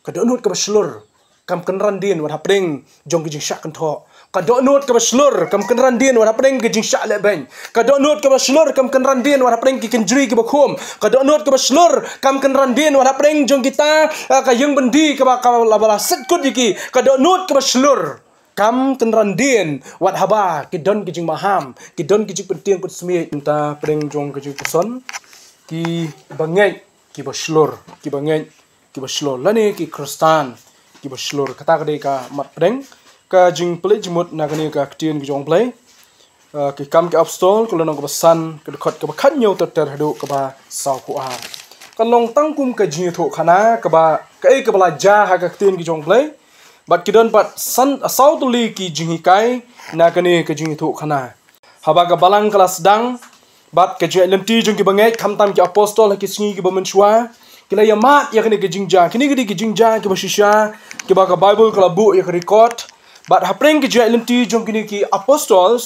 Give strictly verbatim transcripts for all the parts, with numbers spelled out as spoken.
Ka dohnud kaba shlur kam kynran dien wat hapdeng jong ki jingshah kynthoh. Ka dohnud kaba shlur kam kynran dien wat hapdeng ki jingshah lehbeiñ. Ka dohnud kaba shlur kam kynran dien wat hapdeng ki kynjri kiba khum. Ka dohnud kaba shlur kam kynran dien wat hapdeng jong kita, ah, ka ïing byndi kaba, kaba la, ba la set kut ïa ki. Ka dohnud kaba shlur kam kynran dien wat haba ki don ki jingmaham, ki don ki jingpyntieng pynsmiej. Mynta pdeng jong ka jingpuson, kiba ngeit kiba shlur, kiba ngeit kiba shlur, lane ki Khristan kiba shlur. Kata ka dei ka mat pdeng ka jingpule jingmut na kane ka ktien ka jong U Blei. Ah, Ki Kam ki Apostol, ka lynnong kaba san, ka dkhot kaba khathynñiew ter ter haduh kaba sawphew ar. Ka long tang kum ka jingïathuhkhana kaba, kaei kaba la jia ha ka ktien ka jong U Blei. Bad ki don pat san, saw tylli ki jinghikai na kane ka jingïathuhkhana. Haba ka balang ka la sdang, bad ka jingïaid lynti jong kiba ngeit, khamtam ki apostol ha ki sngi kiba mynshuwa, ki la ïamad ïa kane ka jingjia. Kine ki dei ki jingjia kiba shisha kiba ka Baibl ka la buh ïa ka record. Bad hapdeng ka jingïaid lynti jong kine ki apostol,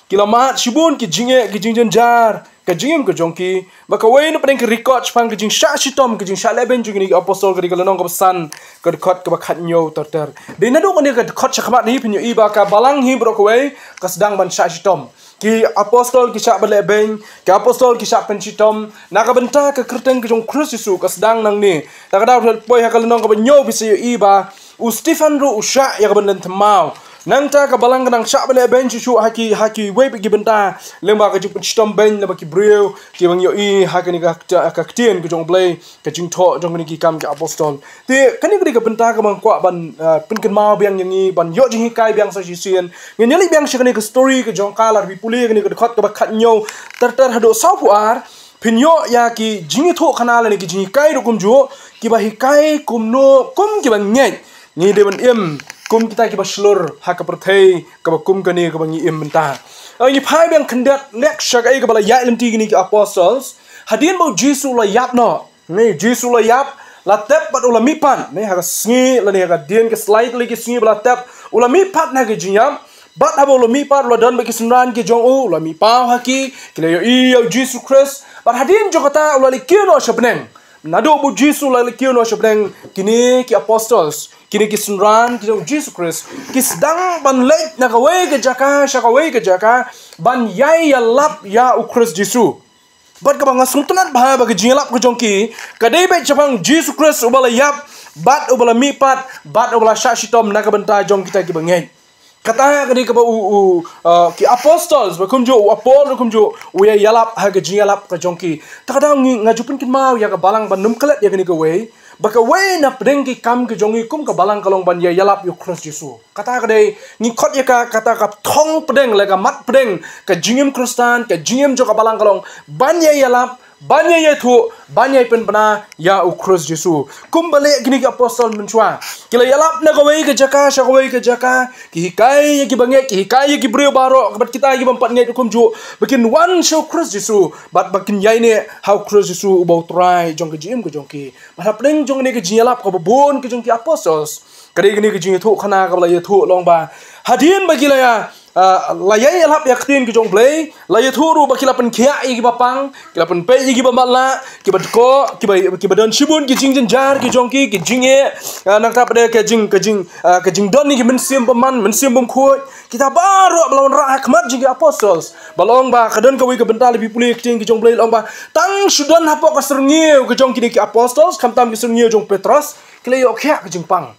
ki la mad shibun ki jingeh, ki jingjynjar, ka jingim ka jong ki. Bad kawei na pdeng ka record shaphang ka jingshah shitom, ka jingshah lehbeiñ jong kine ki apostol, ka dei ka lynnong kaba san, ka dkhot kaba khathynñiew ter ter. Dei naduh kane ka dkhot shakhmat hi phin ïohi ba ka balang hi baroh kawei ka sdang ban shah shitom. Ki apostol ki shah ban lehbeiñ, ki apostol ki shah pynshitom na ka bynta ka kyrteng ka jong U Khrist Jisu, ka sdang nangne. Te ka daw poi ha ka lynnong kaba hynñiew phi sa ïohi ba u Stephan ruh u shah ïa ka ban lynthem maw. Nangta ka balang ka dang shah ban lehbeiñ shuh shuh ha ki, ha kiwei pat ki bynta, lyngba ka jingpynshitom beiñ lyngba ki briew kiba ngi ïohi ha kane ka, ka ktien ka jong U Blei, ka jingthoh jong kine ki Kam ki Apostol. Te kane ka dei ka bynta kaba nga kwah ban, ah, pynkynmaw biang ïa ngi, ban ïoh jinghikai biang sa shisien. Ngin ïa leit biang sha kane ka story ka jong ka, lada phi pule kane ka dkhot kaba khathynñiew ter ter haduh sawphew ar, phin ïoh ïa ki jingïathuhkhana lane ki jinghikai ruh kumjuh, kiba hikai kumno kum kiba ngeit. Ngi dei ban im kum kita kiba shlur ha ka pyrthei kaba kum kane kaba ngi im mynta. Ah, ngi phai biang khyndiat lek sha kaei kaba la ïaid lynti kine ki apostles. Hadien ba U Jisu u la ïap noh, ne, U Jisu u la ïap, la tep bad u la mihpat, ne, ha ka sngi lane ha ka dien ka slai tylli ki sngi ba la tep, u la mihpat na ka jingïap. Bad haba u la mihpat, u la don bad ki synran ki jong u, u la mihpaw ha ki, ki la ïohi ïa U Jisu Khrist. Bad hadien jong kata u la leit kiew noh sha bneng. Naduh ba U Jisu u la leit kiew noh sha bneng, kine ki apostles, kine ki synran ki jong U Jisu Khrist, ki sdang ban leit na kawei ka jaka sha kawei ka jaka, ban ïai ïalap ïa U Khrist Jisu. Bad kaba nga sngewtynnad bha ba ka jingïalap ka jong ki ka dei beit shaphang U Jisu Khrist uba la ïap, bad uba la mihpat, bad uba la shah shitom na ka bynta jong kita kiba ngeit. Kata ka dei kaba u, u, uh, ki apostles, ba kumjuh u Apollos, kumjuh u ïa ïalap ha ka jingïalap ka jong ki. Te ka daw ngi, nga ju pynkynmaw ïa ka balang ban ym klet ïa kane kawei, ba kawei na pdeng ki kam ka jong ngi kum ka balang ka long ban ïa ïalap ïa U Khrist Jisu. Kata ka dei, ngi khot ïa ka, kata ka thong pdeng, lane ka mat pdeng ka jingim Khristan, ka jingim jong ka balang ka long ban ïa ïalap, ban ïa ïathuh, ban ïa pynbna ïa U Khrist Jisu. Kumba leh kine ki apostol mynshuwa, ki la ïalap na kawei ka jaka sha kawei ka jaka, ki hikai ïa kiba ngeit, ki hikai ïa ki briew baroh, bad kita kiba ym pat ngeit kumjuh, ba kin wan sha U Khrist Jisu, bad ba kin ïaineh ha U Khrist Jisu uba U Trai jong ka jingim ka jong ki. Bad hapdeng jong kane ka jingïalap kaba bun ka jong ki apostol, ka dei kane ka jingïathuhkhana kaba la ïathuh long ba hadien ba ki la ïa, ah, la ïa ïalap ïa ka ktien ka jong U Blei, la ïathuh ruh ba ki la pynkhiah ïa kiba pang, ki la pynpeit ïa kiba matlah, kiba dkoh, kiba, kiba don shibun ki jingjynjar ki jong ki, ki jingeh, ah, nangta pat de ka jing, ka jing, ah, ka jingdon ïa ki mynsiem bymman, mynsiem bymkhuid. Kita baroh ba la wanrah ha khmat jong ki apostol. Ba long ba ka don kawei ka bynta, lada phi pule ïa ka ktien ka jong U Blei, long ba tang shu don hapoh ka syrngiew ka jong kine ki apostol, khamtam ka syrngiew jong u Petros, ki la ïoh khiah ka jingpang.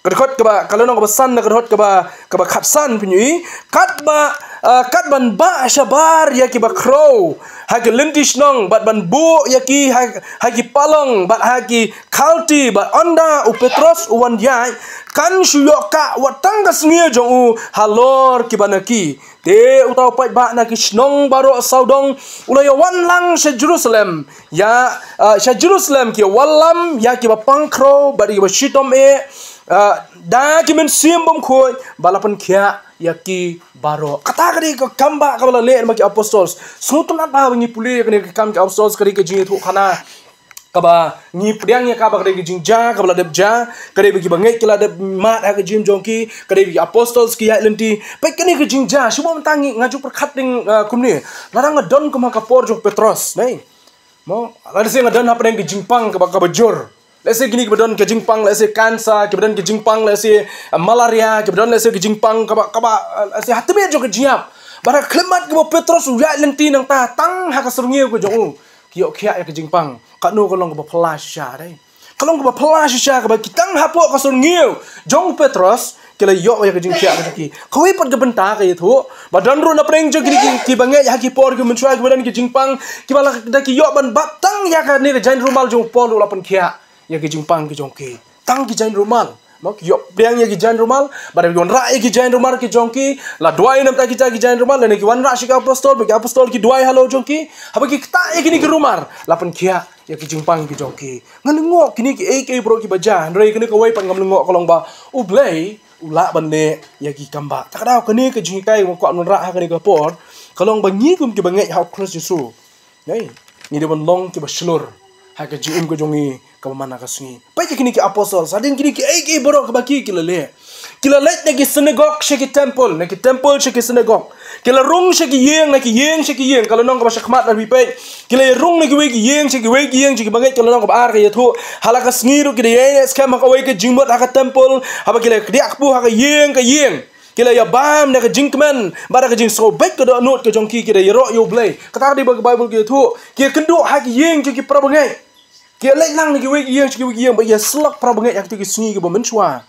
Ka dkhot kaba, ka lynnong kaba san, na ka dkhot kaba, kaba khatsan phin ïohi, katba, ah, kat ban bah shabar ïa kiba khrew ha ki lynti shnong, bad ban buh ïa ki ha, ha ki palong, bad ha ki khalti, bad ynda u Petros u wan ïaid, kan shu ïoh kah wat tang ka sngi jong u halor kiba na ki. Te uta u paidbah na ki shnong baroh sawdong u la ïa wan lang sha Jerusalem. Ïa, ah, sha Jerusalem ki ïa wallam ïa kiba pang khrew bad ïa kiba shitom eh, ah, da ki mynsiem bymkhuid, ba la pynkhiah ïa ki baroh. Kata ka dei ka kam ba kaba la leh namar ki apostol. Sngewtynnad ba ngi pule ïa kane ka Kam ki Apostol, ka dei ka jingïathuhkhana kaba ngi pdiang ïa ka ba ka dei ka jingjia kaba la dep jia, ka dei ba kiba ngeit ki la dep mad ha ka jingim jong ki, ka dei ba ki apostol ki ïaid lynti. Peit kane ka jingjia, shu ba mynta ngi, nga ju pyrkhat ding, ah, kumne. Lada nga don kum ha ka por jong u Petros, ne? Mo, lada shisha nga don hapdeng ka jingpang kaba, kaba jur. Lehse kine kiba don ka jingpang, lehse cancer, kiba don ka jingpang, lehse, uh, malaria, kiba don lehse ka jingpang kaba, kaba, uh, lehse ha tmier jong ka jingïap. Bad ha khlieh mat kaba u Petros u ïaid lynti nangta tang ha ka syrngiew ka jong u ki ïoh khiah ïa ka jingpang. Kano ka long kaba phylla shisha dei. Ka long kaba phylla shisha kaba ki tang hapoh ka syrngiew jong u Petros ki la ïoh ïa ka jingkhiah ka jong ki. Kawei pat ka bynta ka ïathuh ba don ruh na pdeng jong kine ki, kiba ngeit ha ki por ki mynshuwa kiba don ki jingpang kiba la da ki ïoh ban bat tang ïa kane ka jaiñ rumal jong u Paul ruh la pynkhiah ïa ki jingpang ki jong ki. Tang ki jaiñ rumal. Mo, ki ïoh pdiang ïa ki jaiñ rumal, bad ki wanrah ïa ki jaiñ rumal ki jong ki, la duwai namar kita ki jaiñ rumal, lane ki wanrah sha ki apostol, bad ki apostol ki duwai halor jong ki, haba ki ktah ïa kine ki rumal, la pynkhiah ïa ki jingpang ki jong ki. Nga lyngngoh kine kiei kiei baroh kiba jia, hynrei kane kawei pat ngam lyngngoh ka long ba U Blei u lah ban leh ïa ki kam ba. Te ka daw kane ka jinghikai ba nga kwah ban wanrah ha kane ka por ka long ba ngi kum kiba ngeit ha U Khrist Jisu, ngi dei ban long kiba shlur ha ka jingim ka jong ngi kaba man la ka sngi. Peit ïa kine ki apostol, hadien kine kiei kiei baroh kaba ki, ki la leh. Ki la leit na ki synagog sha ki temple, na ki temple sha ki synagog. Ki la rung sha ki ïing, na ki ïing sha ki ïing. Ka lynnong kaba shakhmat, lada phi peit, ki la rung na kiwei ki ïing sha kiwei ki ïing, sha kiba ngeit ka lynnong kaba ar ka ïathuh, ha la ka sngi ruh ki da ïaineh skhem ha kawei ka jingmut ha ka temple, haba ki la kdiah kpu ha ka ïing ka ïing. Ki la ïabam da ka jingkmen bad da ka jingsngewbha ka dohnud ka jong ki, ki da ïaroh ïa U Blei. Kata ka dei ba ka Baibl ka ïathuh, ki ïakynduh ha ki ïing jong ki para bangeit. Ki ïaleit lang na kiwei ki ïing sha kiwei ki ïing bad ïasyllok para bangeit ha kito ki sngi kiba mynshuwa.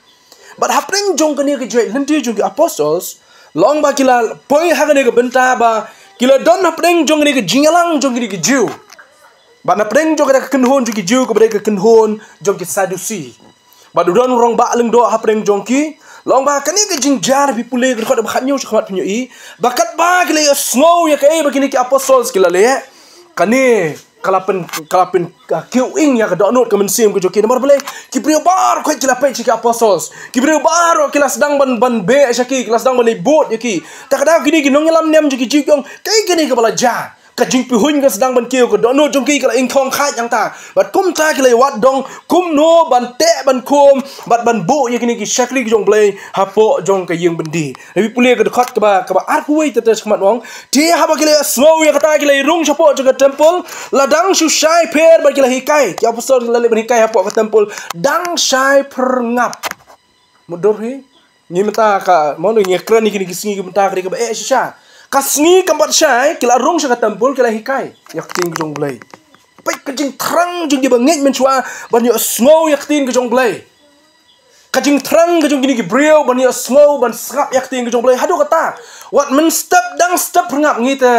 Bad hapdeng jong kane ka jingïaid lynti jong ki apostles, long ba ki la poi ha kane ka bynta ba ki la don hapdeng jong kane ka jingïalang jong kine ki Jiw. Bad hapdeng jong kata ka kynhun jong ki Jiw kaba dei ka kynhun jong ki Sadusi. Bad u don u rangbah lyngdoh hapdeng jong ki. Long ba kane ka jingjia, phi pule ka dkhot ba khathynñiew shakhmat, phin ïohi ba katba ki la ïohsngew ïa kaei ba kine ki apostles ki la leh, kane ka la pyn, ka la pyn, ka kiew ing ïa ka dohnud ka mynsiem ka jong ki. Namar balei? Ki briew baroh khoit ki la peit sha ki apostles. Ki briew baroh ki la sdang ban, ban beh sha ki, ki la sdang ban leit bud ïa ki. Te ka daw kine ki nongïalam niam jong ki Jiw ki ong, kaei kane kaba la jia? Ka jingpihuiñ ka sdang ban kiew, ka dohnud jong ki ka la ingkhong khaid hangta. Bad kumta ki la ïawad dong kumno ban teh ban khum bad ban buh ïa kine ki shakri ki jong U Blei hapoh jong ka ïing byndi. Lada phi pule ka dkhot kaba, kaba arphew wei, te, te shakhmat u ong, te haba ki la ïohsngew ïa kata ki la ïarung shapoh jong ka temple, la dang shu shai pher bad ki la hikai. Ki apostol ki la leit ban hikai hapoh ka temple dang shai pher ngap. Mutdur hi. Ngi mynta ka, mo, ngi kren ïa kine ki sngi, ki mynta ka dei kaba eh shisha. Ka sngi kam pat shai, ki la rung sha ka temple, ki la hikai ïa ka ktien ka jong U Blei. Peit ka jingthrang jong kiba ngeit mynshuwa ban ïohsngew ïa ka ktien ka jong U Blei. Ka jingthrang ka jong kine ki briew ban ïohsngew, ban sngap ïa ka ktien ka jong U Blei. Haduh katta, wat mynstep dang step pher ngap, ngi te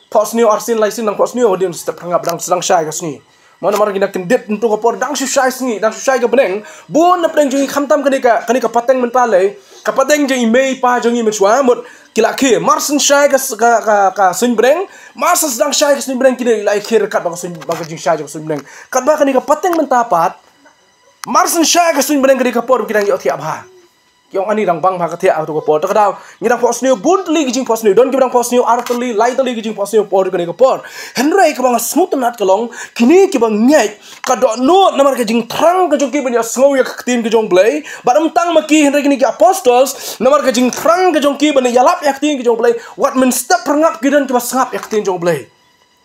phohsniew arsien laisien dang phohsniew, hadien step pher ngap dang, dang shai ka sngi. Mo, namar ngi da kyndit hangto ka por, dang shu shai sngi, dang shu shai ka bneng. Bun na pdeng jong ngi, khamtam kane ka, kane ka pateng mynta lei, ka pateng jong i mei i pa jong ngi mynshuwa mut ki la khie. Mar shu shai ka, ka, ka, ka suiñ bneng, mar shu dang shai ka suiñ bneng, kine la khie ryngkat bad ka suiñ, bad ka jingshai jong ka suiñ bneng. Katba kane ka pateng mynta pat, mar shu shai ka suiñ bneng, ka dei ka por ba ki dang ïohthiah bha. Ki ong, ani dang bang bha ka thiah ha kato ka por. Te ka daw ngi dang phohsniew bun tylli ki jingphohsniew, don kiba dang phohsniew ar tylli, lai tylli ki jingphohsniew por kane ka por. Hynrei kaba nga sngewtynnat ka long, kine kiba ngeit, ka dohnud namar ka jingthrang ka jong ki ban ïohsngew ïa ka ktien ka jong U Blei. Bad ym tang ma ki, hynrei kine ki apostles, namar ka jingthrang ka jong ki ban ïalap ïa ka ktien ka jong U Blei, wat mynstep pher ngap ki don kiba sngap ïa ka ktien jong U Blei.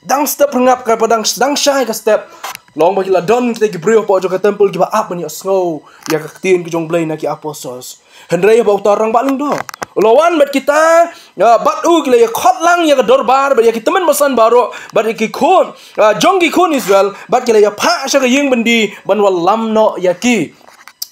Dang step pher ngap, katba dang, dang shai ka step, long ba ki la don kita ki briew hapoh jong ka temple kiba ap ban ïohsngew ïa ka ktien ka jong U Blei na ki apostles. Hynrei haba uta u rangbah lyngdoh u la wan bad kita, ah, bad u ki la ïakhot lang ïa ka dorbar bad ïa ki tymmen basan baroh bad ïa ki khun, ah, jong ki khun Israel, bad ki la ïaphah sha ka ïing byndi ban wallam noh ïa ki.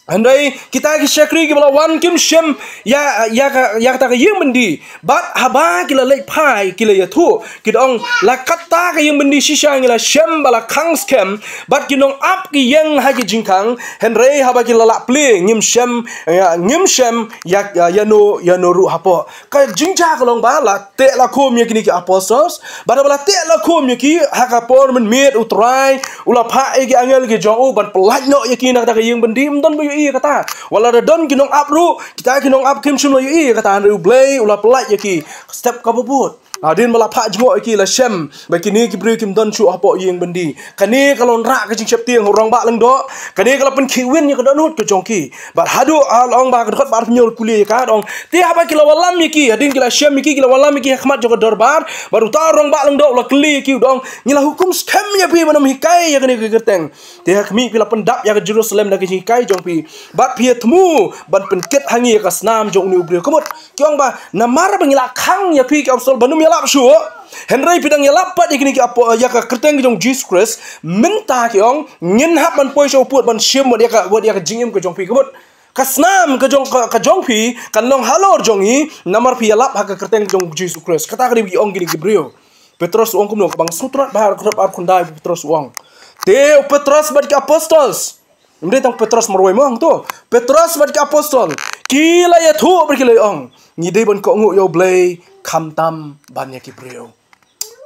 Hynrei kita ki shakri kiba la wan kim shym ïa, ïa ka, ïa kata ka ïing byndi. Bad haba ki la leit phai, ki la ïathuh, ki da ong, la katta ka ïing byndi shisha ngi la shem ba la khang skhem, bad ki nongap ki ïeng ha ki jingkhang. Hynrei haba ki la lah plie, ngim shem, ïa, ngim shem ïa, ïa, ïano, ïano ruh hapoh. Ka jingjia ka long ba la teh la khum ïa kine ki apostles, bad haba la teh la khum ïa ki, ha ka por mynmiet U Trai u la phah ïa ki angel ki jong u ban pyllait noh ïa ki na kata ka ïing byndi. Ym don ba ïohi ïa kata. Wat la da don ki nongap ruh, kita ki nongap kim shym la ïohi ïa kata, hynrei U Blei u la pyllait ïa ki. Step kaba bud. Hadien ba la phah jngoh ïa ki, la shem ba kine ki briew kim don shuh hapoh ïing byndi. Kane ka long rah ka jingsheptieng ha u rangbah lyngdoh. Kane ka la pynkhih win ïa ka dohnud ka jong ki. Bad haduh ha la ong ba ka dkhot ba arphew hynñiew la pule ïa ka, da ong, te haba ki la wallam ïa ki, hadien ki la shem ïa ki, ki la wallam ïa ki ha khmat jong ka dorbar. Bad uta u rangbah lyngdoh u la kylli ïa ki, u da ong, ngi la hukum skhem ïa phi ban ym hikai ïa kane ka kyrteng. Te ha khmih phi la pyndap ïa ka Jerusalem da ka jinghikai jong phi. Bad phi ïa thmu ban pynkit ha ngi ïa ka snam jong une u briew. Ka mut ki ong ba namar ba ngi la khang ïa phi ki apostol ban ym ïalap shuh, hynrei phi dang ïalap pat ïa kine ki apo-, ïa ka kyrteng jong Jisu Khrist. Mynta ki ong ngin hap ban poi sha u pud ban shim wat ïa ka, wat ïa ka jingim ka jong phi. Ka mut ka snam ka jong, ka, ka jong phi kan long halor jong ngi namar phi ïalap ha ka kyrteng jong Jisu Khrist. Kata ka dei ba ki ong kine ki briew. Petros u ong kumno, kaba nga sngewtynnat bha ha ka dkhot arphew khyndai, Petros u ong, te u Petros bad ki apostol, ym dei tang Petros marwei mo, hangto Petros bad ki apostol ki la ïathuh bad ki la ong, ngi dei ban kohnguh ïa U Blei khamtam ban ïa ki briew.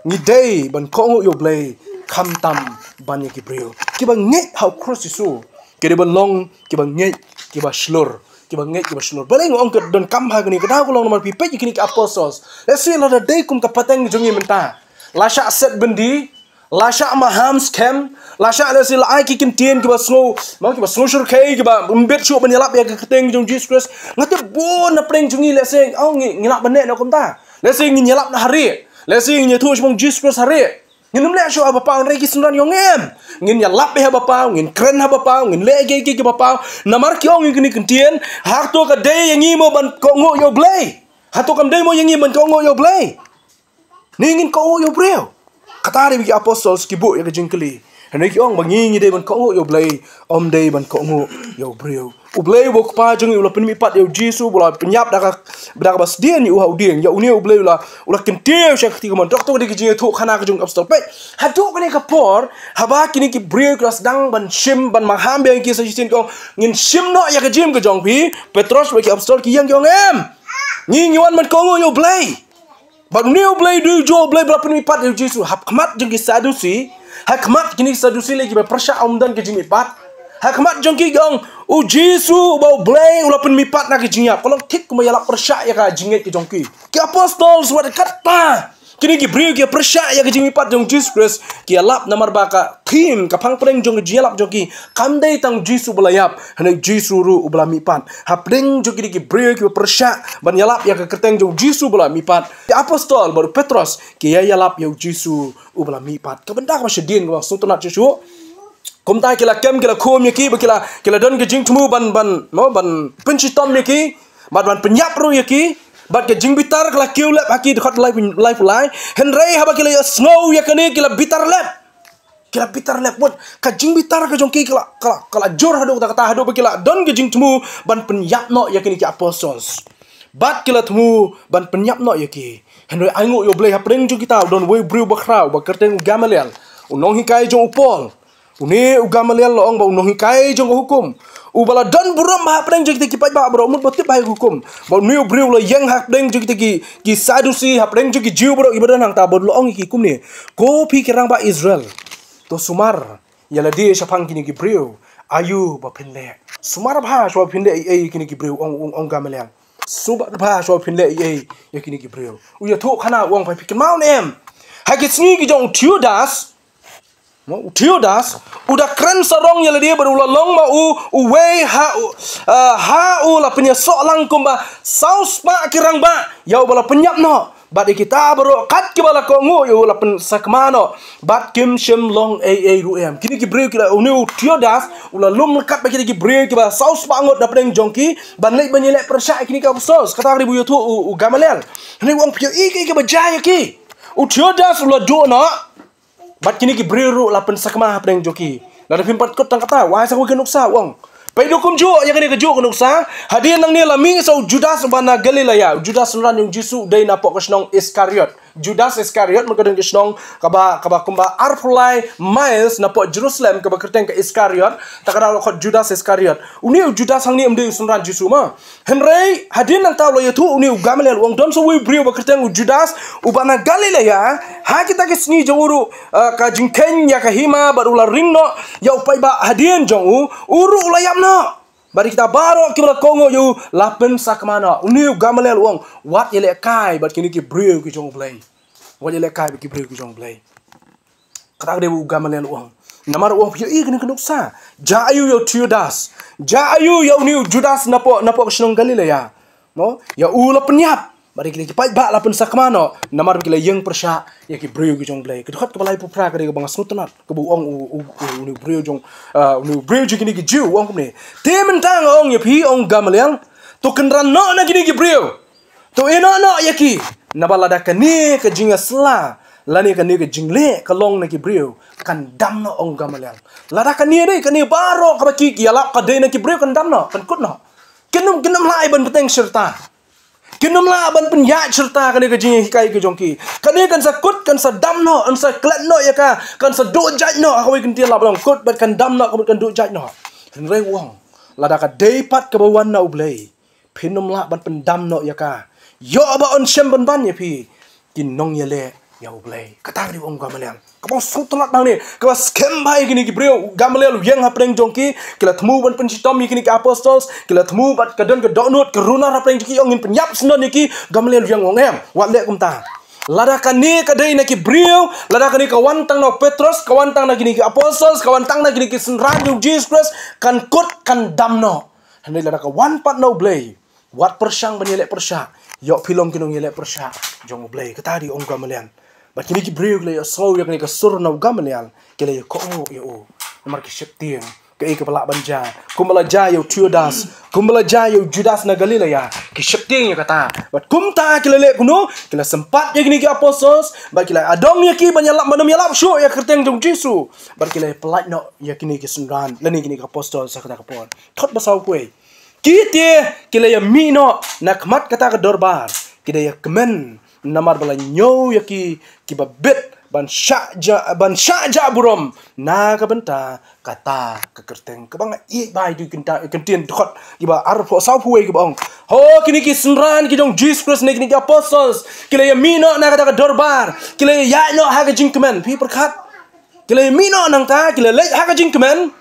Ngi dei ban kohnguh ïa U Blei khamtam ban ïa ki briew. Kiba ngeit ha U Khrist Jisu ki dei ban long kiba ngeit, kiba shlur, kiba ngeit, kiba shlur. Balei nga ong ka donkam ha kane ka daw, ka long namar phi peit ïa kine ki apostol. Lehse lada dei kum ka pateng jong ngi mynta, la shah set byndi, la shah maham skhem, la shah, lehse la ai ki kyntien kiba sngew, ma, kiba sngew shyrkhei, kiba ym bit shuh ban ïalap ïa ka kyrteng jong Jisu Khrist. Nga tip bun na pdeng jong ngi, lehse, oh, ngi, ngi lah ban neh noh kumta. Lehse ngin ïalap na ha rieh, lehse ngin ïathuh shaphang Jisu Khrist ha rieh. Ngin ym leh shuh haba paw, hynrei ki synran ki ong em, ngin ïalap beit haba paw, ngin kren haba paw, ngin leh kiei kiei kiba paw. Namar ki ong ïa kine ki kyntien, hato ka dei ïa ngi mo ban kohnguh ïa U Blei? Hato kam dei mo ïa ngi ban kohnguh ïa U Blei? Ne ngin kohnguh ïa u briew? Kata dei ba ki apostol ki buh ïa ka jingkylli. Hynrei ki ong ba ngi, ngi dei ban kohnguh ïa U Blei, ym dei ban kohnguh ïa u briew. U Blei uba u Kpa jong ngi u la pynmihpat ïa u Jisu, u la pynïap da ka, da kaba sdien ïa u ha u dieng. Ïa une U Blei u la, u la kyntiew sha ka kti kamon. Dok, to ka dei ka jingïathuhkhana ka jong ki apostol. Peit, haduh kane ka por, haba kine ki briew ki la sdang ban shim, ban maham biang ïa ki sa shisien, ki ong, ngin shim noh ïa ka jingim ka jong phi. Petros bad ki apostol ki ïeng ki ong, em, ngi, ngi wan ban kohnguh ïa U Blei. Bad une U Blei u dei u juh U Blei ba la pynmihpat ïa u Jisu. Ha khmat jong ki Sadusi, ha khmat kine ki Sadusi lei kiba pyrshah ym don ka jingmihpat. Ha khmat jong ki ki ong, u Jisu uba U Blei u la pynmihpat na ka jingïap. Ka long thik kumba ïalap pyrshah ïa ka jingngeit ka jong ki. Ki apostol wat katta kine ki briew ki pyrshah ïa ka jingmihpat jong u Jisu Khrist, ki ïalap namar ba ka theme, ka phang pdeng jong ka jingïalap jong ki kam dei tang u Jisu ba la ïap, hynrei u Jisu ruh uba la mihpat. Hapdeng jong kine ki briew kiba pyrshah ban ïalap ïa ka kyrteng jong u Jisu ba la mihpat, ki apostol bad u Petros ki ïa ïalap ïa u Jisu uba la mihpat. Ka bynta kaba shadien kaba sngewtynnat shuh shuh, kumta ki la kem, ki la khum ïa ki, ba ki la, ki la don ka jingthmu ban, ban, mo, ban pynshitom ïa ki, bad ban pynïap ruh ïa ki. Bad ka jingbitar ka la kiew lep ha ki, dkhot lai, laiphew lai. Hynrei haba ki la ïohsngew ïa kane ki la bitar lep. Ki la bitar lep, wat ka jingbitar ka jong ki ka la, ka la, ka la jur haduh katta katta, haduh ba ki la don ka jingthmu ban pynïap noh ïa kine ki apostol. Bad ki la thmu ban pynïap noh ïa ki. Hynrei ainguh ïa U Blei, hapdeng jong kita u don uwei u briew bakhraw ba kyrteng u Gamaliel, u nonghikai jong u Paul. Une u Gamaliel la ong ba u nonghikai jong ka hukum, uba la don burom hapdeng jong kita ki paidbah baroh, mut ba tip bha ïa ka hukum. Bad une u briew u la ïeng hapdeng jong kita ki, ki Sadusi, hapdeng jong ki Jiw baroh kiba don hangta, bad u la ong ïa ki kumne, ko phi ki rangbah Israel, to sumar ïa lade shaphang kine ki briew. Aïu ba phin leh? Sumar bha shuwa ba phin leh ei ei ïa kine ki briew, ong, ong, ong Gamaliel. Sumar bha shuwa ba phin leh ei ei ïa kine ki briew. U ïathuhkhana u ong, phi kynmaw ne em, ha ki sngi ki jong u Theudas, mo, u Theudas u da kren sarong ïa lade bad u la long ma u uwei ha u, ah, ha u la pynïasoh lang kumba saw spah ki rangbah ïa uba la pynïap noh. Bad ïa kita baroh kat kiba la kohnguh ïa u la pynsakma noh, bad kim shym long ei ei ruh em. Kine ki briew ki la, une u Theudas u la lum ryngkat bad kita ki briew kiba saw spah ngut na pdeng jong ki ban leit ban ïaleh pyrshah ïa kine ki apostol. Kata ka dei ba u ïathuh u, u Gamaliel. Hynrei u ong, phi ïohi kaei kaba jia ïa ki? U Theudas u la duh noh, bad kine ki briew ruh la pynsakma hapdeng jong ki. Lada phim pat kut tang kata, wat ai sa kawei ka nuksa, u ong. Peit, dei kumjuh ïa kane kajuh ka nuksa. Hadien nangne la mih sa u Judas uba na Galilea. U Judas u synran jong u Jisu, u dei napoh ka shnong Iskariot. Judas Iskariot, man ka don ka shnong kaba, kaba kumba arphew lai miles napoh Jerusalem kaba kyrteng ka Iskariot. Ta ka daw la khot Judas Iskariot. Une u Judas hangne um dei u synran Jisu mo. Hynrei hadien nangta u la ïathuh une u Gamaliel, u ong, don sa uwei u briew ba kyrteng u Judas uba na Galilea. Ha kita ki sngi jong u ruh, ah, ka jingkheiñ ïa ka hima bad u la ring noh ïa u paidbah hadien jong u, u ruh u la ïap noh. Bad ïa kita baroh kiba la kohnguh ïa u la pynsakma noh. Une u Gamaliel u ong, wat ïalehkai bad kine ki briew ki jong U Blei. Wat ïalehkai bad ki briew ki jong U Blei. Kata ka dei ba u Gamaliel u ong. Namar u ong, phi ïohi kane ka nuksa. Jia aiu ïa u Theudas. Jia aiu ïa une u Judas napoh, napoh ka shnong Galilea. Mo, ïa u la pynïap. Bad ïa kine ki paidbah la pynsakma noh. Namar ba ki la ïeng pyrshah ïa ki briew ki jong U Blei. Ka dkhot kaba laiphew phra ka dei kaba nga sngewtynnat. Kaba u ong u, u, u, une u briew jong, ah, une u briew jong kine ki Jiw, u ong kumne. Te mynta nga ong ïa phi, ong Gamaliel. To kynran noh na kine ki briew. To ïehnoh noh ïa ki. Naba lada kane ka jingïasla lane kane ka jingleh ka long na ki briew, kan dam noh, ong Gamaliel. Lada kane dei, kane baroh kaba ki, ki ïalap ka dei na ki briew, kan dam noh, kan kut noh. Kin ym, kin ym lah ban bteng shirta. Kin ym lah ban pynïaid shirta kane ka jinghikai ka jong ki. Kane kan sa kut, kan sa dam noh, kan sa klet noh ïa ka, kan sa duh jait noh, ha kawei ka ktien la ba long kut, bad kan dam noh, ka mut kan duh jait noh. Hynrei u ong, lada ka dei pat kaba wan na U Blei, phin ym lah ban pyndam noh ïa ka. Ïoh ba yn shem ban ban ïa phi ki nongïaleh ïa U Blei. Kata ka dei u ong Gamaliel. Kaba sngewtynnat bha ne, kaba skhem bha ïa kine ki briew. Gamaliel u ïeng hapdeng jong ki, ki la thmu ban pynshitom ïa kine ki apostles, ki la thmu bad ka don ka dohnud, ka runar hapdeng jong ki, ong ngin pynïap syndon ïa ki, Gamaliel u ïeng u ong em. Wat leh kumta. Lada kane ka dei na ki briew, lada kane ka wan tang na u Petros, ka wan tang na kine ki apostles, ka wan tang na kine ki synran jong U Jisu Khrist, kan kut kan dam noh. Hynrei lada ka wan pat na U Blei, wat pyrshang ban ïaleh pyrshah. Ïoh phi long ki nongïaleh pyrshah jong U Blei. Kata dei ong Gamaliel. Bad kine ki briew ki la ïohsngew ïa kane ka sur na u Gamaliel, ki la ïakohnguh ïa u. Namar ki sheptieng kaei kaba lah ban jia. Kumba la jia ïa u Theudas, kumba la jia ïa u Judas na Galilea, ki sheptieng ïa kata. Bad kumta ki la leh kumno, ki la sympat ïa kine ki apostles, bad ki la adong ïa ki ban ïalap, ban ym ïalap shuh ïa ka kyrteng jong U Jisu. Bad ki la pyllait noh ïa kine ki synran lane kine ki apostles ha kata ka por. Dkhot ba sawphew wei. Ki te, ki la ïamih noh na khmat kata ka dorbar, ki da ïakmen, namar ba la ñiew ïa ki, kiba bit, ban shah ja, ban shah jah burom na ka bynta kata ka kyrteng. Kaba nga ïeit bha ïa ki kynta, ki ktien dkhot kiba arphew, sawphew wei kiba ong. Ho, kine ki synran ki jong U Jisu Khrist ne kine ki apostles, ki la ïamih noh na kata ka dorbar, ki la ïaid noh ha ka jingkmen. Phi pyrkhat. Ki la ïamih noh nangta, ki la leit ha ka jingkmen.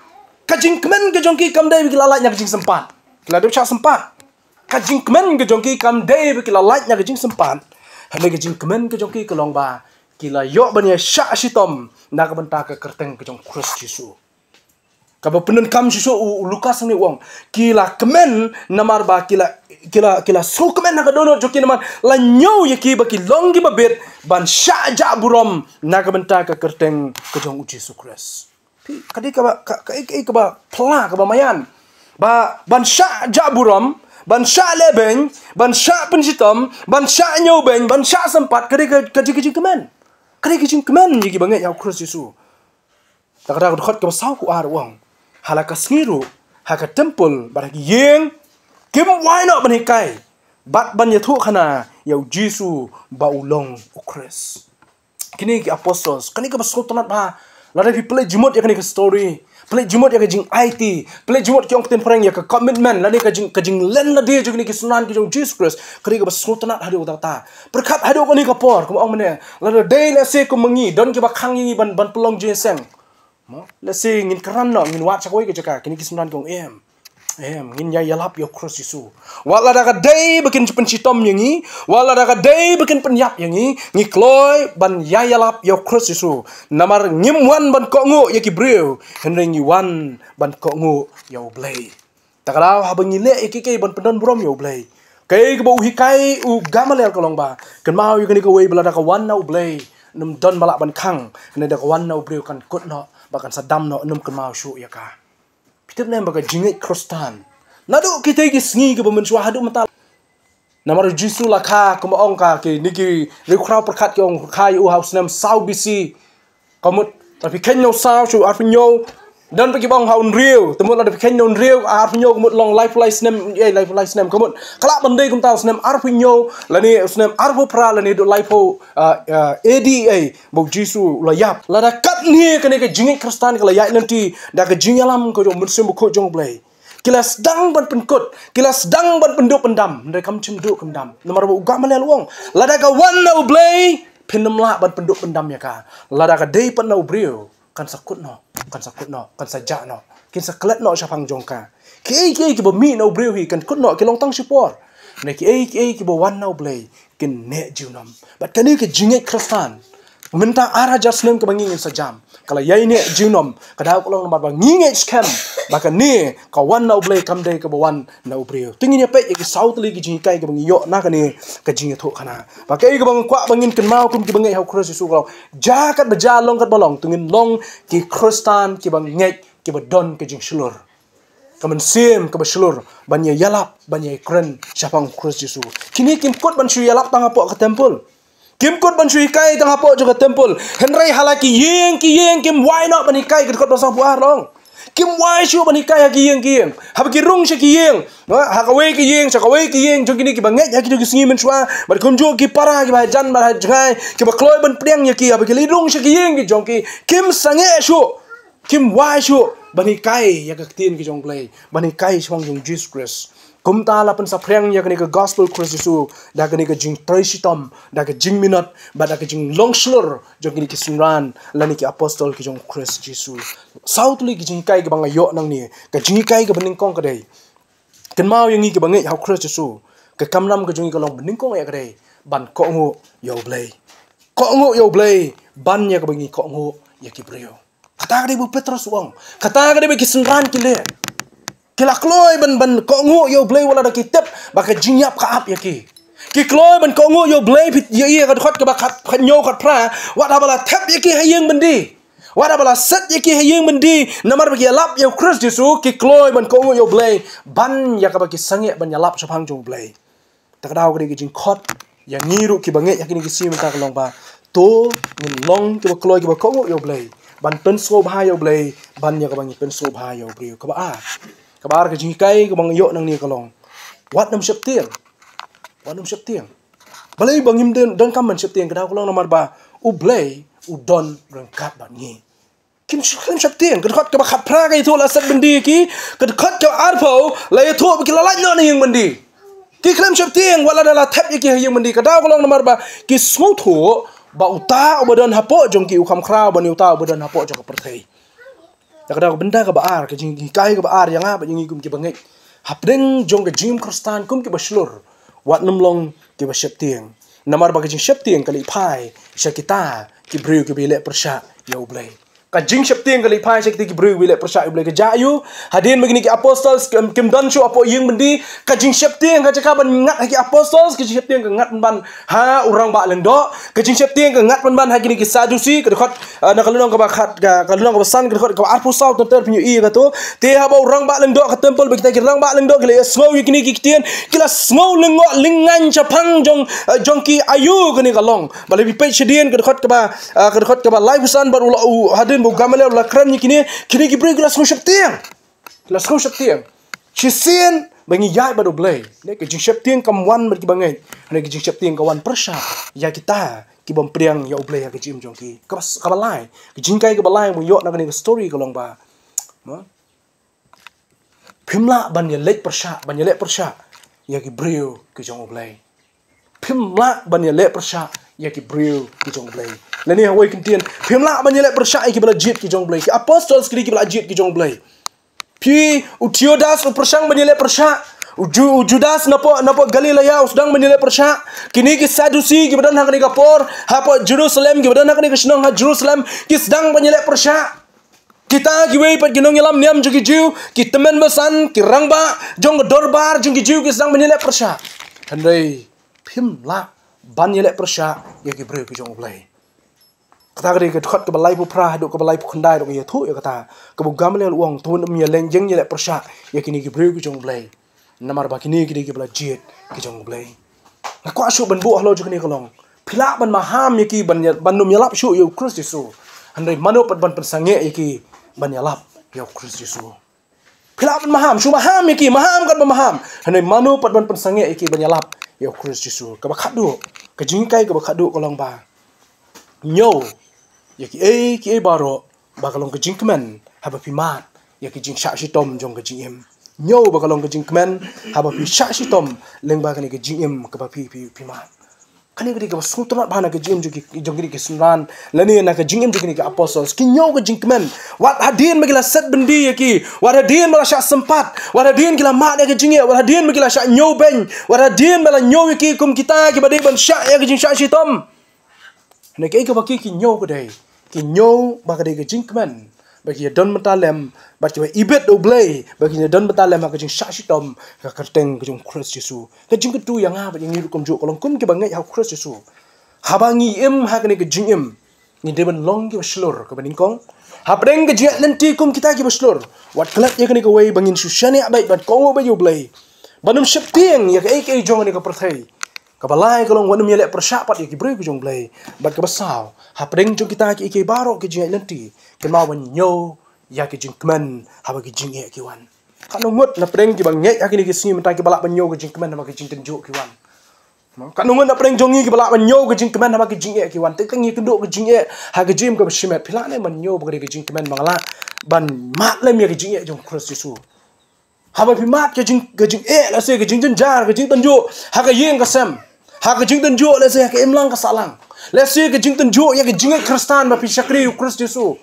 Ka jingkmen ka jong ki kam dei ba ki la lait na ka jingsympat. Ki la dep shah sympat. Ka jingkmen ka jong ki kam dei ba ki la lait na ka jingsympat. Hynrei ka jingkmen ka jong ki ka long ba ki la ïoh ban ïa shah shitom na ka bynta ka kyrteng ka jong U Khrist Jisu. Kaba pyndonkam shisha u, u Lukas hangne u ong, ki la kmen namar ba ki la, ki la, ki la sngewkmen ha ka dohnud jong ki namar la ñiew ïa ki ba ki long kiba bit ban shah jah burom na ka bynta ka kyrteng ka jong U Jisu Khrist. Phi, ka dei kaba, ka, ka, ka, kaba phylla, kaba maïan. Ba, ban shah jah burom, ban shah lehbeiñ, ban shah pynshitom, ban shah ñiewbeiñ, ban shah sympat, ka dei ka, ka dei ka jingkmen. Ka dei ka jingkmen ïa kiba ngeit ïa U Khrist Jisu. Te kata ka dkhot kaba sawphew ar u ong. Ha la ka sngi ruh, ha ka templ, bad ha ki ïing, kim wai noh ban hikai. Bad ban ïathuhkhana ïa U Jisu ba u long U Khrist. Kine ki apostles, kane kaba sngewtynnat bha. Lada phi peit jingmut ïa kane ka story. Peit jingmut ïa ka jingaiti. Peit jingmut ki ong ktien phareng ïa ka commitment. Lane ka jing, ka jinglen lade jong kine ki synran ki jong U Jisu Khrist. Kane kaba sngewtynnat haduh katta. Pyrkhat haduh kane ka por. Kumba ong mynne. Lada dei lehse kum ma ngi. Don kiba khang ïa ngi ban, ban pynlong jingïaseng. Mo, lehse ngin kren noh, ngin wad sha kawei ka jaka, kine ki synran ki ong em. Em, ngin ïa ïalap ïa U Khrist Jisu. Wat lada ka dei ba kin pynshitom ïa ngi, wat lada ka dei ba kin pynïap ïa ngi, ngi kloi ban ïa ïalap ïa U Khrist Jisu. Namar ngim wan ban kohnguh ïa ki briew, hynrei ngi wan ban kohnguh ïa U Blei. Te ka daw haba ngi leh ïa kiei kiei ban pyndon burom ïa U Blei. Kaei kaba u hikai u Gamaliel ka long ba, kynmaw ïa kane kawei ba lada ka wan na U Blei, ym don ba lah ban khang, hynrei da ka wan na u briew kan kut noh, ba kan sa dam noh, ym kynmaw shuh ïa ka. Phi tip ne em ba ka jingngeit Khristan, naduh kitei ki sngi kiba mynshuwa haduh mynta. Namar U Jisu la kha, kumba ong ka, kine ki riewkhraw pyrkhat ki ong kha ïa u ha u snem saw B C. Ka mut, lada phi kheiñ na u saw sha u arphew hynñiew. Don pat kiba ong ha u hynriew, te mut lada phi kheiñ na u hynriew, arphew hynñiew ka mut long laiphew lai snem, eh, laiphew lai snem. Ka mut, ka lah ban dei kumta u snem arphew hynñiew, lane u snem arphew phra, lane haduh laiphew, ah, ah, A D, eh, ba U Jisu u la ïap. Lada katne kane ka jingngeit Khristan ka la ïaid lynti da ka jingïalam ka jong u Mynsiem Bakhuid jong U Blei. Ki la sdang ban pynkut, ki la sdang ban pynduh pyndam, hynrei kam shym duh kam dam. Namar ba u Gamaliel u ong, lada ka wan na U Blei, phin ym lah ban pynduh pyndam ïa ka. Lada ka dei pat na u briew, kan sa kut noh, kan sa kut noh, kan sa jah noh, kin sa klet noh shaphang jong ka. Kiei kiei kiba mih na u briew hi, kan kut noh, ki long tang shipor. Na kiei kiei kiba wan na U Blei kin neh junom. Bad kane ka jingngeit Khristan mynta ar hajar snem kaba ngi ngin sa jam, ka la ïai neh junom. Ka daw ka long namar ba ngi ngeit skhem ba kane ka wan na U Blei kam dei kaba wan na u briew. Te ngin ïa peit ïa ki saw tylli ki jinghikai kiba ngi ïoh na kane ka jingïathuhkhana. Ba kaei kaba nga kwah ba ngin kynmaw kum kiba ngeit ha U Khrist Jisu ka long, ja katba ja, long katba long, to ngin long ki Khristan kiba ngeit, kiba don ka jingshlur, ka mynsiem kaba shlur ban ïa ïalap, ban ïa kren shaphang U Khrist Jisu. Kine kim kut ban shu ïalap tang hapoh ka temple. Kim kut ban shu hikai tang hapoh jong ka temple. Hynrei ha la ki ïing ki ïing kim wai noh ban hikai, ka dkhot ba sawphew ar long. Kim wai shuh ban hikai ha ki ïing ki ïing. Haba ki rung sha ki ïing, ha kawei ka ïing sha kawei ka ïing jong kine kiba ngeit ha kito ki sngi mynshuwa, bad kumjuh ki para kiba hajan bad hajngai kiba kloi ban pdiang ïa ki, haba ki la rung sha ki ïing ki jong ki, kim sangeh shuh, kim wai shuh ban hikai ïa ka ktien ka jong U Blei, ban hikai shaphang jong U Jisu Khrist. Kumta la pynsaphriang ïa kane ka gospel Khrist Jisu da kane ka jingtrei shitom, da ka jingminot, bad da ka jinglong shlur jong kine ki synran lane ki apostol ki jong Khrist Jisu. Saw tylli ki jinghikai kiba nga ïoh nangne. Ka jinghikai kaba nyngkong ka dei, kynmaw ïa ngi kiba ngeit ha U Khrist Jisu, ka kamram ka jong ngi ka long ba nyngkong ïa ka dei ban kohnguh ïa U Blei. Kohnguh ïa U Blei ban ïa kaba ngi kohnguh ïa ki briew. Kata ka dei ba u Petros u ong. Kata ka dei ba ki synran ki leh. Ki la kloi ban, ban kohnguh ïa U Blei wat la da ki tip ba ka jingïap ka ap ïa ki. Ki kloi ban kohnguh ïa U Blei, phi ïohi ha ka dkhot kaba khat, khathynñiew khatphra, wat haba la thep ïa ki ha ïing byndi, wat haba la set ïa ki ha ïing byndi namar ba ki ïalap ïa U Khrist Jisu, ki kloi ban kohnguh ïa U Blei ban ïa kaba ki sangeh ban ïalap shaphang jong U Blei. Ta ka daw ka dei ka jingkhot ïa ngi ruh kiba ngeit ha kine ki sngi mynta ka long ba to ngin long kiba kloi kiba kohnguh ïa U Blei ban pynsngewbha ïa U Blei ban ïa kaba ngi pynsngewbha ïa u briew. Kaba ar, kaba ar ka jinghikai kaba nga ïoh nangne ka long, wat nym sheptieng. Wat nym sheptieng. Balei ba ngim don, donkam ban sheptieng? Ka daw ka long namar ba U Blei u don ryngkat bad ngi. Kim, kim sheptieng. Ka dkhot kaba khatphra ka ïathuh la set byndi ïa ki. Ka dkhot kaba arphew la ïathuh ba ki la lait noh na ïing byndi. Ki khlem sheptieng wat la da la thep ïa ki ha ïing byndi. Ka daw ka long namar ba ki sngewthuh ba uta uba don hapoh jong ki u kham khraw ban ïa uta uba don hapoh jong ka pyrthei. Ka daw ka bynta kaba ar, ka jinghikai kaba ar ïa nga bad ïa ngi kum kiba ngeit hapdeng jong ka jingim Khristan kum kiba shlur, wat nym long kiba sheptieng. Namar ba ka jingsheptieng ka leit phai sha kita ki briew kiba ïaleh pyrshah ïa U Blei. Ka jingsheptieng ka leit phai sha kita ki briew kiba ïaleh pyrshah ïa U Blei. Ka jia aiu? Hadien ba kine ki apostles kim, kim don shuh hapoh ïing byndi, ka jingsheptieng ka jaka ban ngat ha ki apostles, ka jingsheptieng ka ngat pynban ha u rangbah lyngdoh. Ka jingsheptieng ka ngat pynban ha kine ki Sadusi, ka dkhot, ah, na ka lynnong kaba khat, ka, ka lynnong kaba san, ka dkhot kaba arphew saw, tynter pynïoh ïa kato. Te haba u rangbah lyngdoh ka temple, ba kita ki rangbah lyngdoh ki la ïa sngew ïa kine ki ktien, ki la sngew lyngngoh lyngngaiñ shaphang jong, ah, jong ki aiu kane ka long. Balei phi peit shadien ka dkhot kaba, ah, ka dkhot kaba laiphew san, bad u la, u, hadien ba u Gamaliel u la kren ïa kine, kine ki briew ki la sngew sheptieng. La sngew sheptieng. Shisien ba ngi ïaid bad U Blei, ne ka jingsheptieng kam wan bad kiba ngeit. Ne ka jingsheptieng ka wan pyrshah ïa kita ki bym pdiang ïa U Blei ha ka jingim jong ki. Kaba, kaba lai. Ka jinghikai kaba lai ba ngi ïoh na kane ka story ka long ba, mo, phim lah ban ïaleh pyrshah, ban ïaleh pyrshah ïa ki briew ki jong U Blei. Phim lah ban ïaleh pyrshah ïa ki briew ki jong U Blei. Lane ha kawei ka kyntien, phim lah ban ïaleh pyrshah ïa kiba la jied ki jong U Blei. Ki apostles ki dei kiba la jied ki jong U Blei. Phi, u Theudas u pyrshang ban ïaleh pyrshah. U Ju-, u Judas napoh, napoh Galilea u sdang ban ïaleh pyrshah. Kine ki Sadusi kiba don ha kane ka por hapoh Jerusalem, kiba don ha kane ka shnong ha Jerusalem, ki sdang ban ïaleh pyrshah. Kita kiwei pat ki nongïalam niam jong ki Jiw, ki tymmen basan, ki rangbah jong ka dorbar jong ki Jiw, ki sdang ban ïaleh pyrshah. Hynrei phim lah ban ïaleh pyrshah ïa ki briew ki jong U Blei. Kata ka dei ka dkhot kaba laiphew phra haduh kaba laiphew khyndai ruh ka ïathuh ïa kata. Kaba u Gamaliel u ong, to wat nym ïaleh, ïeng ïaleh pyrshah ïa kine ki briew ki jong U Blei. Namar ba kine ki dei kiba la jied ki jong U Blei. Nga kwah shuh ban buh halor jong kane ka long, phi lah ban maham ïa ki, ban ïa, ban nym ïalap shuh ïa U Khrist Jisu. Hynrei mano pat ban pynsangeh ïa ki ban ïalap ïa U Khrist Jisu? Phi lah ban maham, shu maham ïa ki, maham katba maham. Hynrei mano pat ban pynsangeh ïa ki ban ïalap ïa U Khrist Jisu? Kaba khatduh, ka jinghikai kaba khatduh ka long ba, ñiew ïa kiei kiei baroh ba ka long ka jingkmen haba phi mad ïa ka jingshah shitom jong ka jingim. Ñiew ba ka long ka jingkmen haba phi shah shitom lyngba kane ka jingim kaba phi, phi, phi mad. Kane ka dei kaba sngewtynnat bha na ka jingim jong ki, jong kine ki synran, lane na ka jingim jong kine ki apostles. Ki ñiew ka jingkmen. Wat hadien ba ki la set byndi ïa ki, wat hadien ba la shah sympat, wat hadien ki la mad ïa ka jingeh, wat hadien ba ki la shah ñiew beiñ, wat hadien ba la ñiew ïa ki kum kita kiba dei ban shah ïa ka jingshah shitom. Hynrei kaei kaba ki, ki ñiew ka dei, ki ñiew ba ka dei ka jingkmen ba ki ïa don bynta lem, bad kiba ibit da U Blei ba ki ïa don bynta lem ha ka jingshah shitom ka kyrteng ka jong U Khrist Jisu. Ka jingkyntu ïa nga bad ïa ngi ruh kumjuh ka long kum kiba ngeit ha U Khrist Jisu. Haba ngi im ha kane ka jingim, ngi dei ban long kiba shlur kaba nyngkong. Hapdeng ka jingïaid lynti kum kita kiba shlur, wat klet ïa kane kawei ba ngin shu shaniah beit ban kohnguh beit ïa U Blei, ban ym sheptieng ïa kaei kaei jong kane ka pyrthei. Kaba lai ka long wat nym ïaleh pyrshah pat ïa ki briew ki jong U Blei. Bad kaba saw, hapdeng jong kita kiei kiei baroh ki jingïaid lynti, kynmaw ban ñiew ïa ki jingkmen haba ki jingeh ki wan. Katno ngut na pdeng kiba ngeit ha kine ki sngi mynta kiba lah ban ñiew ki jingkmen haba ki jingtynjuh ki wan. Katno ngut na pdeng jong ngi kiba lah ban ñiew ki jingkmen haba ki jingeh ki wan. Te tang ïa kynduh ki jingeh ha ka jingim kaba shimet, phi lah ne ban ñiew ba ka dei ki jingkmen ba nga lah ban mad lem ïa ki jingeh jong U Khrist Jisu. Haba phi mad ka jing, ka jingeh, lehse ka jingjynjar, ka jingtynjuh ha ka ïing ka sem, ha ka jingtynjuh lehse ha ka imlang ka sahlang, lehse ka jingtynjuh ïa ka jingngeit Khristan ba phi shakri U Khrist Jisu.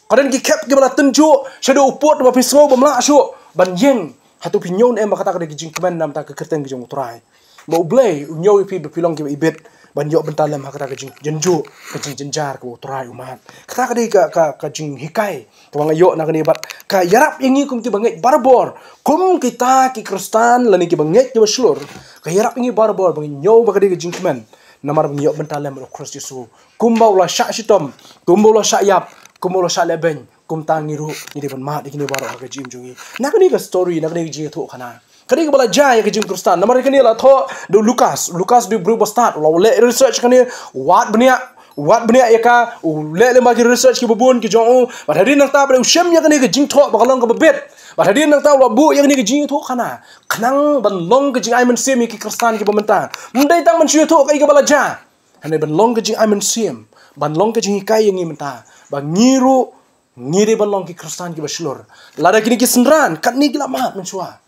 Ka don ki khep kiba la tynjuh shaduh u pud ba phi sngew bym lah shuh ban ïeng. Hato phi ñiew ne em ba kata ka dei ka jingkmen namar ka kyrteng ka jong U Trai? Ba U Blei u ñiew ïa phi ba phi long kiba ibit ban ïoh bynta lem ha kata ka jingjynjuh, ka jingjynjar kaba U Trai u mad. Kata ka dei ka, ka, ka jinghikai kaba nga ïoh na kane bad ka ïarap ïa ngi kum kiba ngeit barabor, kum kita ki Khristan lane kiba ngeit kiba shlur. Ka ïarap ïa ngi barabor ba ngin ñiew ba ka dei ka jingkmen namar ba ngin ïoh bynta lem bad U Khrist Jisu. Kumba u la shah shitom, kumba u la shah ïap, kumba u la shah leh beiñ, kumta ngi ruh ngi dei ban mad ïa kine baroh ha ka jingim jong ngi. Na kane ka story, na kane ka jingïathuhkhana, ka dei kaba la jia ïa ka jingkhristan. Namar kane la thoh da u Lukas. Lukas u dei u briew ba stad, u la leh research kane, wad bniah, wad bniah ïa ka, u leh lyngba ki research kiba bun ki jong u. Bad hadien nangta bad u shem ïa kane ka jingthoh ba ka long kaba bit. Bad hadien nangta u la buh ïa kane ka jingïathuhkhana khnang ban long ka jingai mynsiem ïa ki khristan kiba mynta. Ym dei tang ban shu ïathuh kaei kaba la jia, hynrei ban long ka jingai mynsiem, ban long ka jinghikai ïa ngi mynta ba ngi ruh ngi dei ban long ki khristan kiba shlur. Lada kine ki synran katne ki la mad mynshuwa,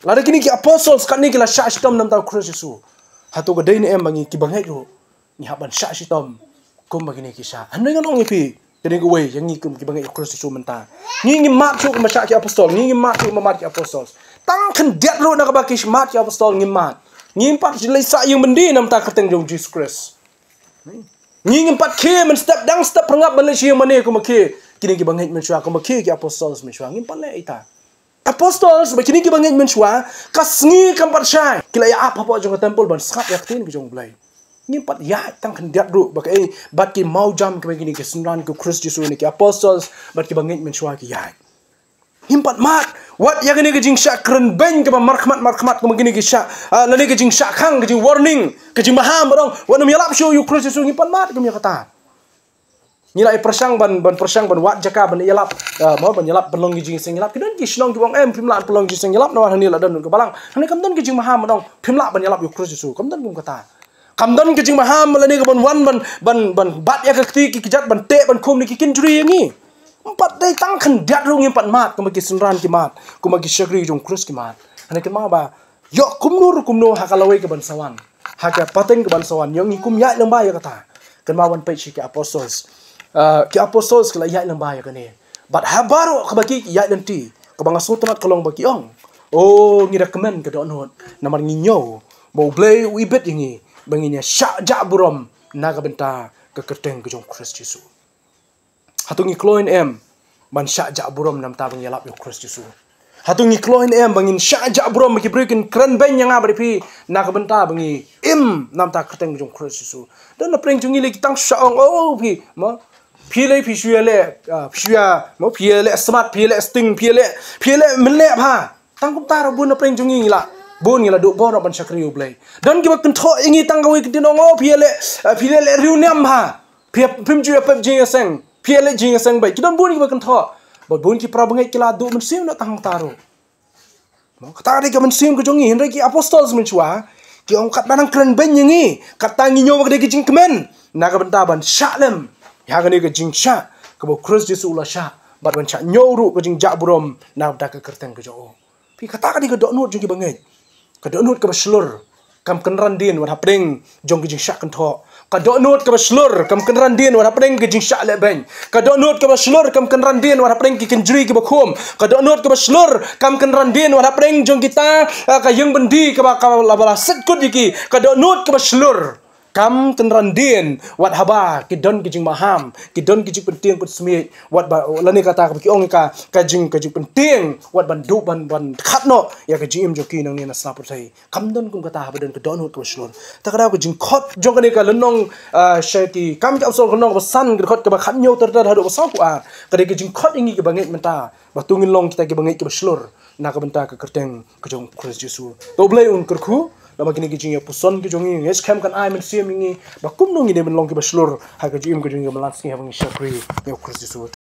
lada kine ki apostles katne ki la shah shitom namar U Khrist Jisu, hato ka dei ne em ba ngi kiba ngeit ruh ngi hap ban shah shitom kumba kine ki shah? Hynrei ngan ong ïa phi, kane kawei ïa ngi kum kiba ngeit U Khrist Jisu mynta. Ngi ngim mad shuh kumba shah ki apostles, ngi ngim mad shuh kumba mad ki apostles. Tang khyndiat ruh na kaba ki mad ki apostles ngim mad. Ngim pat leit sah ïing byndi namar ka kyrteng jong U Jisu Khrist. Ngi ngim pat khie mynstep dang step pyrngap ban leit sha ïing mane kumba khie kine kiba ngeit mynshuwa, kumba khie ki apostles mynshuwa. Ngim pat leh ïa ita. Apostles bad kine kiba ngeit mynshuwa, ka sngi kam pat shai ki la ïa ap hapoh jong ka temple ban sngap ïa ka ktien ka jong U Blei. Ngim pat ïaid tang khyndiat ruh ba kaei bad ki mawjam kiba kine ki synran ki U Khrist Jisu ne ki apostles bad kiba ngeit mynshuwa ki ïaid. Ngim pat mad wat ïa kane ka jingshah kren beiñ kaba markhmat markhmat kumba kine ki shah, ah, lane ka jingshah khang, ka jingwarning, ka jingmaham ba dang, wat nym ïalap shuh ïa U Khrist Jisu, ngim pat mad kum ïa kata. Ngi la ïa pyrshang ban, ban pyrshang ban wad jaka ban ïalap, ah, mo, ban ïalap pynlong ki jingseng ïalap. Ki don ki shnong kiba ong em phim lah pynlong jingseng ïalap namar hangne la don ka balang. Hangne kam don ka jingmaham ba dang phim lah ban ïalap ïa U Khrist Jisu, kam don kum kata. Kam don ka jingmaham lane ka ban wan ban, ban, ban bat ïa ka kti ki kjat, ban teh ban khum ne ki kynjri ïa ngi. Ym pat dei tang khyndiat ruh ngim pat mad kumba ki synran ki mad, kumba ki shakri jong U Khrist ki mad. Hangne kynmaw ba ïoh kumno ruh kumno ha ka lawei ka ban sa wan, ha ka pateng ka ban sa wan, ïoh ngi kum ïaid lyngba ïa kata. Kynmaw ban peit sha ki apostles. Ah, ki apostles ki la ïaid lyngba ïa kane. Bad ha baroh kaba ki ïaid lynti, kaba nga sngewtynnat ka long ba ki ong, o, ngi da kmen ka dohnud namar ngi ñiew ba U Blei u ibit ïa ngi ba ngin ïa shah jah burom na ka bynta ka kyrteng ka jong U Khrist Jisu. Hato ngi kloi ne em ban shah jah burom namar ba ngi ïalap ïa U Khrist Jisu? Hato ngi kloi ne em ba ngin shah jah burom ba ki briew kin kren beiñ ïa nga bad ïa phi na ka bynta ba ngi im namar ka kyrteng jong U Khrist Jisu? Don na pdeng jong ngi lei ki tang shah ong, o, phi, mo, phi lei phi shu ïaleh, ah, phi shu ïa, mo, phi ïaleh smart, phi ïaleh sting, phi ïaleh, phi ïaleh mynleh bha. Tang kumta ruh bun na pdeng jong ngi ngi la, bun ngi la duh bor ban shakri U Blei. Don kiba kynthoh ïa ngi tang kawei ka ktien, ong, o, phi ïaleh, ah, phi ïaleh riewniam bha. Phi, phim ju ïa pep jingïaseng, phi ïaleh jingïaseng beit. Ki don bun kiba kynthoh. Bad bun ki para bangeit ki la duh mynsiem na tang kumta ruh. Mo, kata ka dei ka mynsiem ka jong ngi, hynrei ki apostles mynshuwa ki ong katba nang kren beiñ ïa ngi, kata ngi ñiew ba ka dei ka jingkmen na ka bynta ban shah lem ïa kane ka jingshah kaba U Khrist Jisu u la shah, bad ban shah ñiew ruh ka jingjah burom na ka bynta ka kyrteng ka jong u. Phi, kata ka dei ka dohnud jong ki bangeit. Ka dohnud kaba shlur. kam kynran dien wat hapdeng jong ki jingshah kynthoh. Ka dohnud kaba shlur kam kynran dien wat hapdeng ki jingshah lehbeiñ. Ka dohnud kaba shlur kam kynran dien wat hapdeng ki kynjri kiba khum. Ka dohnud kaba shlur kam kynran dien wat hapdeng jong kita, ah, ka ïing byndi kaba, kaba la, ba la set kut ïa ki. Ka dohnud kaba shlur kam kynran dien wat haba ki don ki jingmaham, ki don ki jingpyntieng pynsmiej, wat ba, lane kata kaba ki ong ka, ka jing, ka jingpyntieng wat ban duh, ban, ban khat noh ïa ka jingim jong ki nangne na sla pyrthei. Kam don kum kata haba don ka dohnud kaba shlur. Ta ka daw ka jingkhot jong kane ka lynnong, ah, sha ki Kam ki Apostol lynnong kaba san, ka dkhot kaba khathynñiew ter ter haduh ba sawphew ar. Ka dei ka jingkhot ïa ngi kiba ngeit mynta ba to ngin long kita kiba ngeit kiba shlur na ka bynta ka kyrteng ka jong U Khrist Jisu. To U Blei un kyrkhu namar kine ki jingïapuson ki jong ngi, ngeit skhem kan ai mynsiem ïa ngi ba kumno ngin ïa long kiba shlur ha ka jingim ka jong ngi ka man la sngi haba ngi shakri ïa U Khrist Jisu.